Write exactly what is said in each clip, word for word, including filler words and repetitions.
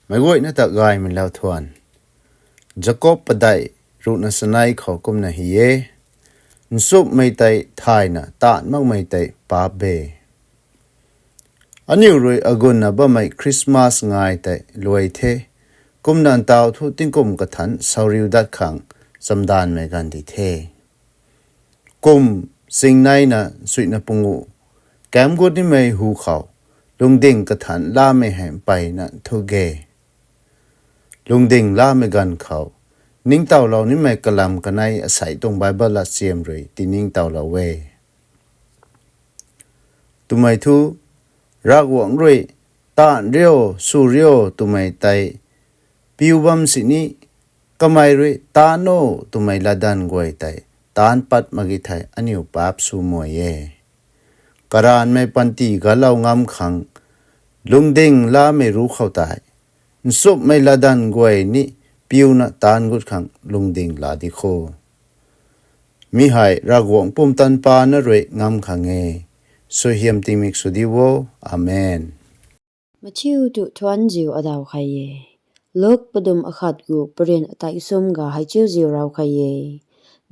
Meic guayna ta gaymei lou thuan. Jakob padeih ruhna sanei khou kumna hei e: Nchumhmei tei thayna taanv makmei tei paap e. Aniu rui agunna bammei Christmas ngai tei luai the. Kumna ntaw thu tingkum kathanc sauriu dat khang chamdanvmei ganv di the. Kum chingneina nchuihna panguh kaimgut nimei hu khou lungding kathanc lamei hei mpeyna thu ge. Lungding lamei ganv khou ningtowlou nimei kalam kanei asei tuang Bible latchiam rui tiningtowlou e. Twmei thu, Ravguangc rui, taanv rio, sw rio twmei tei piu bam sini, kamei rui taanv o twmei latdanv guay tei taanc pat mak ge thei aniu paap sw muai e. Karanvmei panty galou ngam khang lungding lamei ruc khou tei, nchumhmei latdanv guay ni piuna taanc gut khang lungding la di kho. Mi hei Ravguangc pumtan pana rui ngam khang e. Suaihiam tingmik sw di o. Amen. Mathiu tu thuanziu adaw khe e. Luk padum akhat gu parin atai sum ga hei chiuziu raw khe e.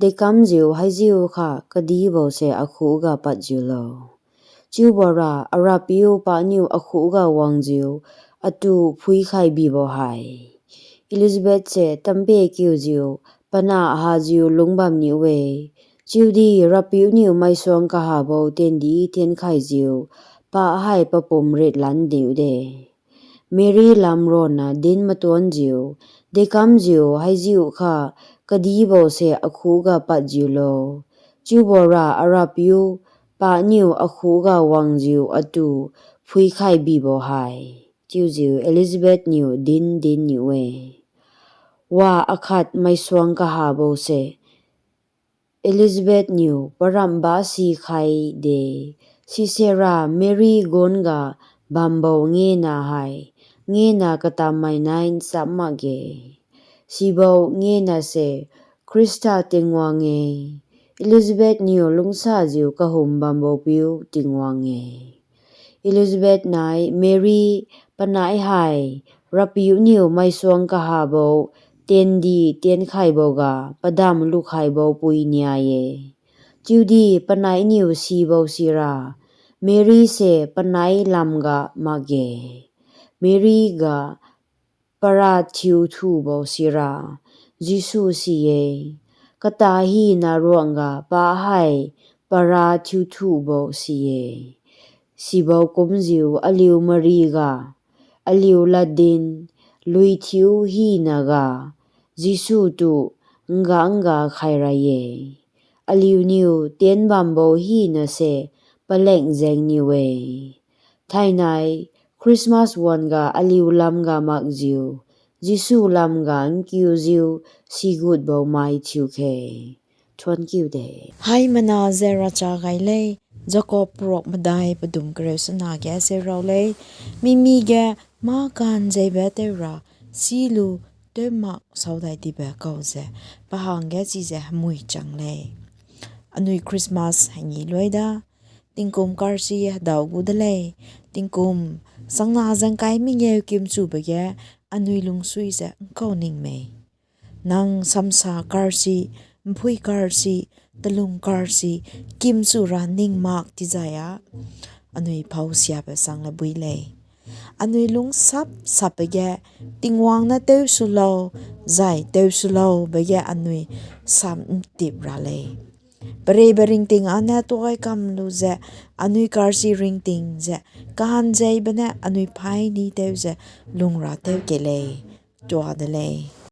Deikamziu hei ziu kha kadibou se akhuh ga patziu lo. Chiubou ra, Arapiu paniw akhuh ga guangziu, atu phui khe bibou hei. Elizabeth se tampe kiuziu, pana haziu lungc bam ni e. Chiudi Rapiu niw mei suang kahabou tandi tian khaiziu, pa hei papum rit lan diu de. Meri lam ronna dinc matuanziu, deikamziu hei ziu kha kadibou se akhuh ga patziu lo. Chiubou ra, Arapiu paniw akhuh ga guangziu, atu phui khe bibou hei. Chiuziu Elizabeth niw dinc dinc ni e. Wa akhat mei suang kahabou se Elizabeth niw paramh ba si khe de. Sisera Meri gun ga bambou ngena hei, ngena katammei nai ncham mak ge. Sibou ngena se Khrista Tingwang e. Elizabeth niw lungcsaziu kahum bambou piu Tingwang e. Elizabeth nai Meri panai hei, Rapiu niw mei suang kahabou tandi tian khaibou ga padam lu khaibou pui niai e. Chiudi panai niw sibou si ra, Meri se panai lam ga mak ge. Meri ga para thiu thubou si ra, Jisu si e. Kata hina ruangga pa hei para thiu thubou si e. Sibou kumziu aliu Meri ga, aliu latdin, lui thiu hina ga, Jisu tu ngangga khai ra e. Aliu niw tian bambou hina se paleng zaeng ni e. Thainai, Christmas wan ga aliu lam ga makziu, Jisu lam ga nkiuziu, sigutboumei thiu khe. Thuanc kiu de. Hei mana ze racha gay le, Jakob prok madai padum kareu sana ge se rau le, mimi ge ma kan zeibe teu ra, si lu teu mak sau dai tibe kau ze, pahang ge si ze hamui chang le. Anui Christmas hei ni luai da, tingkum karsi hadaw gu da le, tingkum sangna zangkai mi ngeu kim chu ba ge, anui lungsui ze nkau ningmei. Nang samsa karsi, mpui karsi, talung karsi, kim chu ra ning mak ti zay a, anui phou siabe sang la bui le. Anui lung sap sap ge, Tingwang na teu swlou, zay teu swlou ba ge anui sam ntip ra le. Pare ba ringting ana tuai kam lu ze, anui karsi ringting ze, kahan zei bana anui phai ni teu ze, lung ra teu ke le, tua de le.